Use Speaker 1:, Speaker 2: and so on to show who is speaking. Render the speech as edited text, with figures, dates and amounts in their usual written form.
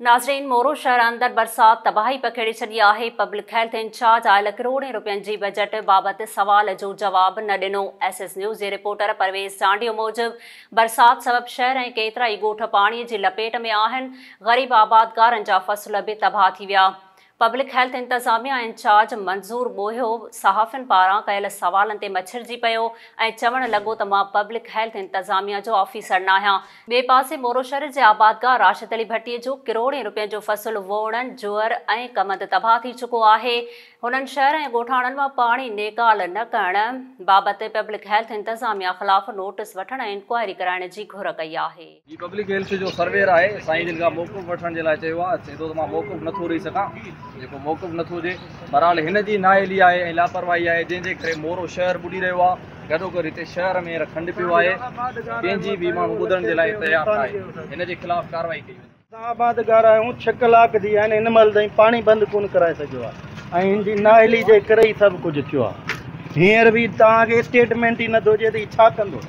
Speaker 1: ناظرين مورو شهر اندر برسات تباهي پکيڙي ڇڏي آهي. پبلڪ هيلٿ انچارج آيل ڪروڙين روپين جي بجيٽ بابت سوال جو جواب نه ڏنو. ايس ايس نيوز جي رپورٽر پرويز چانڊيو موجب برسات سبب شهر ۽ ڪيترائي ڳوٺ پاڻي جي لپيٽ ۾ آهن. غريب آبادگارن جا فصل به تباهه ٿي ويا. پبلڪ هيلٿ انتظاميا انچارج منظور ٻوهيو صحافين پاران ڪيل سوالن تي مڇرجي پيو ۽ چوڻ لڳو ته مان پبلڪ هيلٿ انتظاميا جو آفيسر ناهيان. ٻئي پاسي مورو شهر جي آبادگار راشد علي ڀٽي جو ڪروڙين روپين جو فصل ووئڻن، جوئر ۽ ڪمند تباهه ٿي چڪو آهي. هنن شهر ۽ ڳوٺاڻن مان پاڻي نيڪال نه ڪرڻ بابت پبلڪ هيلٿ انتظاميا خلاف نوٽيس وٺڻ ۽ انڪوائري ڪرائڻ جي گهر ڪئي آهي.
Speaker 2: هي پبلڪ هيلٿ جو سرويئر آهي سائين جن کان موقف وٺڻ جي لاء چيو آهي چئي ٿو ته مان موقف نٿو ڏئي سگهان جيڪو موقف نٿو ڏئي بهرحال هن جي نااهلي آهي ۽ لاپرواهي آهي جنهن جي ڪري مورو شهر ٻڏي رهيو آهي گڏوگڏ هتي شهر ۾ هينئر کنڊ پيو آهي ڪنهن جي به ماڻهو ٻڌڻ جي لاء تيار ناهي هن جي خلاف ڪارروائي ڪئي وڃي.
Speaker 3: اسان آبادگار آهيون ڇهه ڪلاڪ ٿي ويا آهن هن مهل تائين پاڻي بند ڪونه ڪرائي سگهيو آهي ۽ هن جي نااهلي جي ڪري ئي سڀ ڪجهه ٿيو آهي هينئر به توهان کي اسٽيٽمينٽ ئي نٿو ڏئي ته هي ڇا ڪندو.